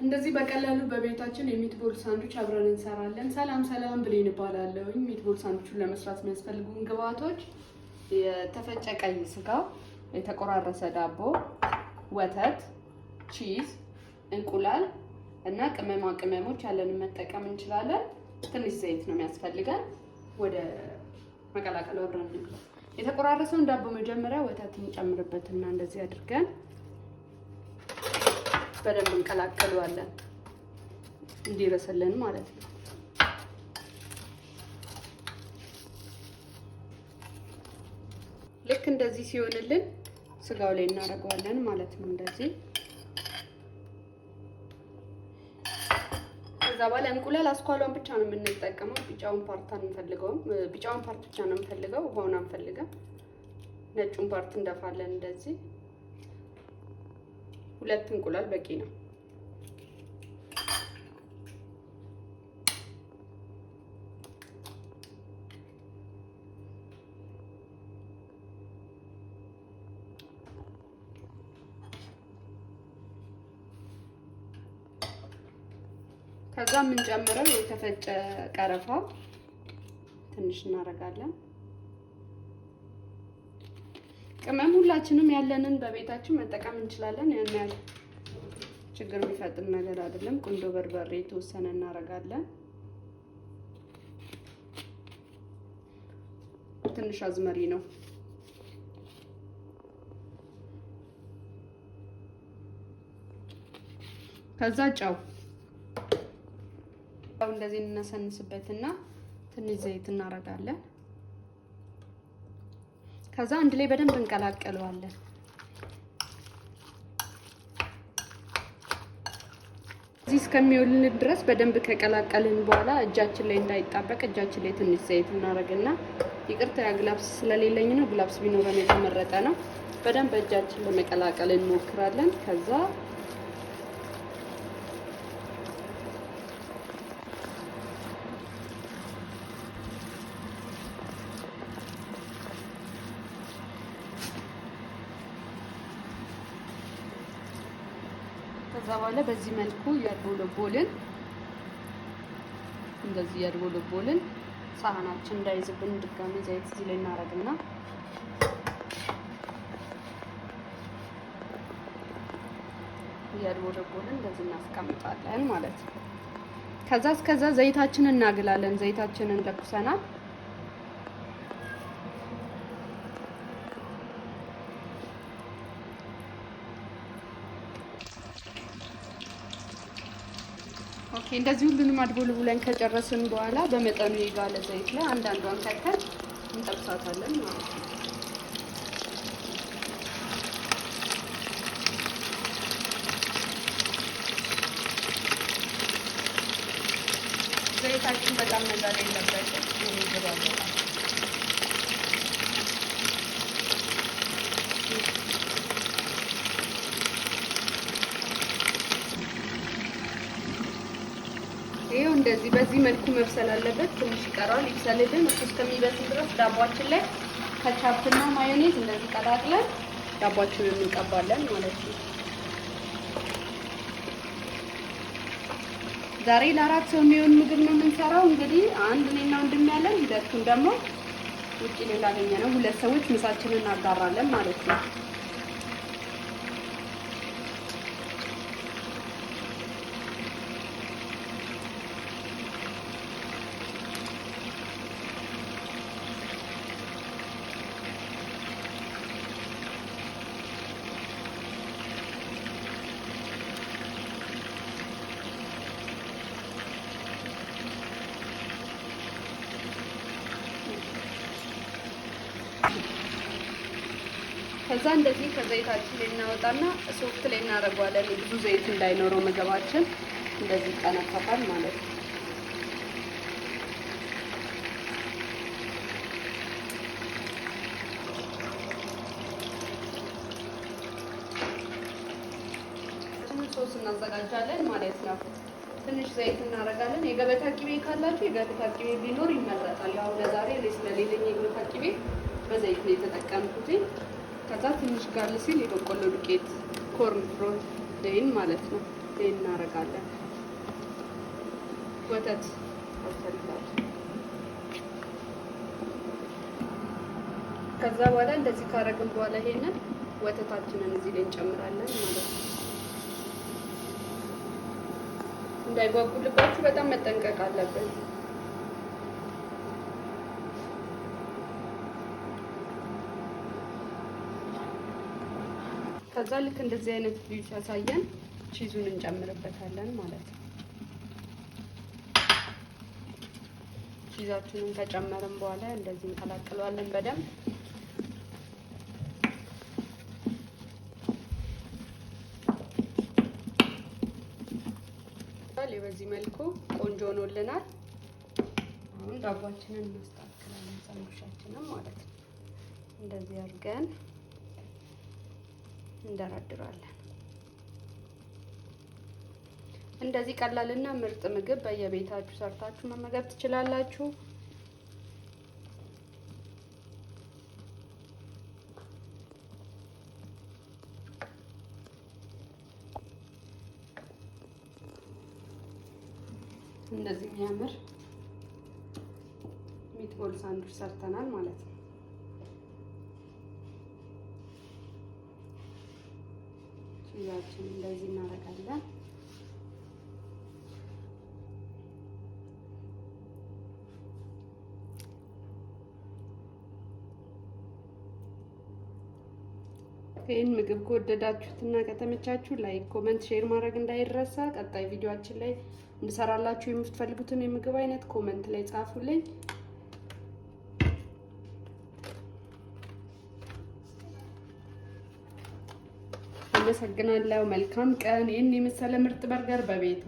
እንደዚህ በቀላሉ በቤታችን የ meatball sandwich አብረን እንሰራለን። ሰላም ሰላም፣ ብሌን እባላለሁኝ። Meatball sandwich ኡን ለመስራት የሚያስፈልጉን ግብአቶች የተፈጨ ቀይ ስጋ፣ የተቆራረሰ ዳቦ፣ ወተት፣ cheese፣ እንቁላል እና ቅመማ ቅመሞች ያለንን መጠቀም እንችላለን። ትንሽ ዘይት ነው የሚያስፈልገን። ወደ መቀላቀሉ አብረን እንግባ። የተቆራረሰውን ዳቦ መጀመሪያ ወተት እንጨምርበትና እንደዚህ አድርገን በደንብ እንቀላቅለዋለን እንዲበስልን ማለት ነው። ልክ እንደዚህ ሲሆንልን ስጋው ላይ እናደርገዋለን ማለት ነው። እንደዚህ ከዛ በኋላ እንቁላል አስኳሏን ብቻ ነው የምንጠቀመው። ቢጫውን part አንፈልገውም። ቢጫውን part ብቻ ነው የምንፈልገው፣ ውሃውን አንፈልግም። ነጩን part እንደፋለን እንደዚህ። ሁለት እንቁላል በቂ ነው። ከዛ የምንጨምረው የተፈጨ ቀረፋ ትንሽ እናደርጋለን። ቅመም ሁላችንም ያለንን በቤታችን መጠቀም እንችላለን። ያን ያህል ችግር የሚፈጥር ነገር አይደለም። ቁንዶ በርበሬ የተወሰነ እናደርጋለን። ትንሽ አዝመሪ ነው። ከዛ ጨው እንደዚህ እንነሰንስበትና ትንሽ ዘይት እናደርጋለን። ከዛ አንድ ላይ በደንብ እንቀላቀለዋለን። እዚህ እስከሚውልን ድረስ በደንብ ከቀላቀልን በኋላ እጃችን ላይ እንዳይጣበቅ እጃችን ላይ ትንሽ ዘይት እናደርግና፣ ይቅርታ ያ gloves ስለሌለኝ ነው። Gloves ቢኖረን የተመረጠ ነው። በደንብ እጃችን ለመቀላቀል እንሞክራለን። ከዛ በኋላ በዚህ መልኩ ያድቦለቦልን፣ እንደዚህ ያድቦለቦልን፣ ሳህናችን እንዳይዝብን ድጋሚ ዘይት እዚህ ላይ እናደርግና እያድቦለቦልን እንደዚህ እናስቀምጣለን ማለት ነው። ከዛ እስከዛ ዘይታችንን እናግላለን። ዘይታችንን ለኩሰናል። Okay፣ እንደዚህ ሁሉንም አድቦልቡለን ከጨረስን በኋላ በመጠኑ የጋለ ዘይት ላይ አንዳንዷን ከተን እንጠብሳታለን ማለት ነው። ዘይታችን በጣም መዛል የለበትም። ይገባል። ይኸው እንደዚህ በዚህ መልኩ መብሰል አለበት። ትንሽ ይቀረዋል፣ ይብሰልልን። እሱ እስከሚበስል ድረስ ዳቧችን ላይ ከቻፕና ማዮኔዝ እንደዚህ ቀላቅለን ዳቧችንን እንቀባለን ማለት ነው። ዛሬ ለአራት ሰው የሚሆን ምግብ ነው የምንሰራው። እንግዲህ አንድ እኔና ወንድሜ ያለን፣ ሁለቱን ደግሞ ውጭ ሌላ ነው። ሁለት ሰዎች ምሳችንን እናጋራለን ማለት ነው። ከዛ እንደዚህ ከዘይታችን ላይ እናወጣና ሶፍት ላይ እናደርገዋለን። ብዙ ዘይት እንዳይኖረው ምግባችን እንደዚህ ይጠነፈፋል ማለት ነው። ሶስ እናዘጋጃለን ማለት ነው። ትንሽ ዘይት እናደርጋለን። የገበታ ቅቤ ካላችሁ የገበታ ቅቤ ቢኖር ይመረጣል። ያው ለዛሬ እኔ ስለሌለኝ የገበታ ቅቤ በዘይት ነው የተጠቀምኩት። ከዛ ትንሽ ጋል ሲል የበቆሎ ዱቄት፣ corn flour ማለት ነው። ይሄን እናደርጋለን። ወተት ያስፈልጋል። ከዛ በኋላ እንደዚህ ካረግን በኋላ ይሄንን ወተታችንን እዚህ ላይ እንጨምራለን ማለት ነው። እንዳይጓጉልባችሁ በጣም መጠንቀቅ አለብን። ከዛ ልክ እንደዚህ አይነት view ሲያሳየን cheese ኡን እንጨምርበታለን ማለት ነው። Cheese ኣችንን ከጨመርን በኋላ እንደዚህ እንቀላቅለዋለን በደንብ። በዚህ መልኩ ቆንጆ ሆኖልናል። አሁን ዳቧችንን እናስተካክላለን፣ ሳንዱሻችንን ማለት ነው። እንደዚህ አድርገን እንደረድራለን። እንደዚህ ቀላልና ምርጥ ምግብ በየቤታችሁ ሰርታችሁ መመገብ ትችላላችሁ። እንደዚህ የሚያምር meatball sandwich ሰርተናል ማለት ነው። Cheese ኣችን እንደዚህ እናደርጋለን። ይህን ምግብ ከወደዳችሁትና ከተመቻችሁ like፣ comment፣ share ማድረግ እንዳይረሳ። ቀጣይ ቪዲዮአችን ላይ እንድሰራላችሁ የምትፈልጉትን የምግብ አይነት comment ላይ ጻፉልኝ። አመሰግናለሁ። መልካም ቀን። ይህን የመሰለ ምርጥ በርገር በቤቱ።